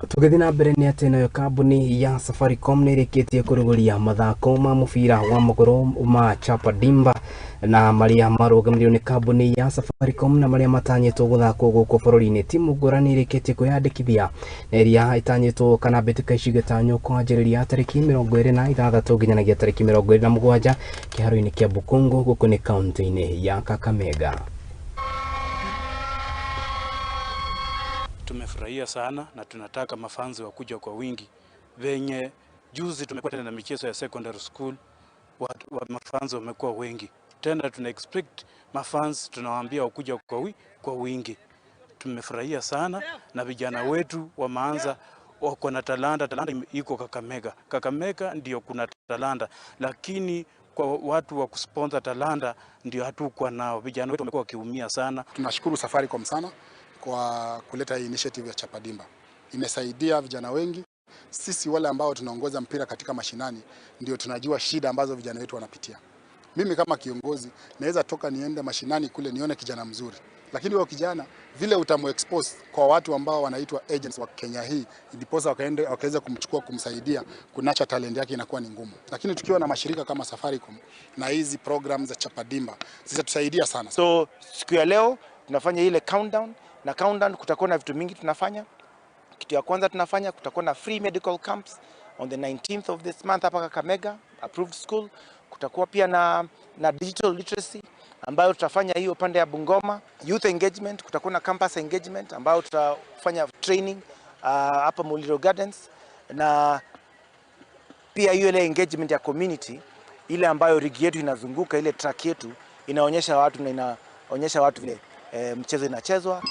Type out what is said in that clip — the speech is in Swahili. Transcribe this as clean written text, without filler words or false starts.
Tũgĩthiĩ na mbere nĩ atĩ nayo kambuni ya Safaricom nĩ ĩrĩkĩtie kũrugũria mathako ma mũbira wa magũrũ ma Chapa Dimba na marĩa marũgamĩrĩirwo nĩ kambuni ya Safaricom na marĩa matanyĩtwo gũthakwo gũkũ bũrũri-inĩ. Timu ngũrani ĩrĩkĩtie kwĩyandĩkithia na ĩrĩa ĩtanyĩtwo kana mbĩtĩka ici igĩtanywo kwanjĩrĩria tarĩki 26 nginyanagia tarĩki 27 kĩharo-inĩ kĩa Bukungu gũkũ nĩ kaunti-inĩ ya Kakamega. Tumefurahia sana na tunataka mafanzi wakuja kwa wingi. Venye juzi tumekuwa tena na michezo ya secondary school, wa mafanzi wamekuwa wengi. Tena tuna expect mafans, tunawaambia wakuja kwa wingi. Tumefurahia sana na vijana wetu wameanza, wako na talanta. Talanta iko Kakamega. Kakamega ndio kuna talanta, lakini kwa watu wa kusponsor talanta ndio hatukuwa nao. Vijana wetu wamekuwa wakiumia sana. Tunashukuru Safaricom sana kwa kuleta hii initiative ya Chapa Dimba. Imesaidia vijana wengi. Sisi wale ambao tunaongoza mpira katika mashinani ndio tunajua shida ambazo vijana wetu wanapitia. Mimi kama kiongozi naweza toka niende mashinani kule nione kijana mzuri, lakini huyo kijana vile utamu-expose kwa watu ambao wanaitwa agents wa Kenya hii, ndiposa wakaweza kumchukua kumsaidia kunacha talent yake, inakuwa ni ngumu. Lakini tukiwa na mashirika kama Safaricom na hizi program za Chapa Dimba zitatusaidia sana. So siku ya leo tunafanya ile countdown, na countdown kutakuwa na vitu mingi tunafanya. Kitu ya kwanza tunafanya, kutakuwa na free medical camps on the 19th of this month hapa Kakamega approved school. Kutakuwa pia na digital literacy ambayo tutafanya hiyo pande ya Bungoma. Youth engagement, kutakuwa na campus engagement ambayo tutafanya training hapa Muliro Gardens, na pia hiyo ile engagement ya community ile ambayo rigi yetu inazunguka, ile track yetu inaonyesha watu na inaonyesha watu vile mchezo inachezwa.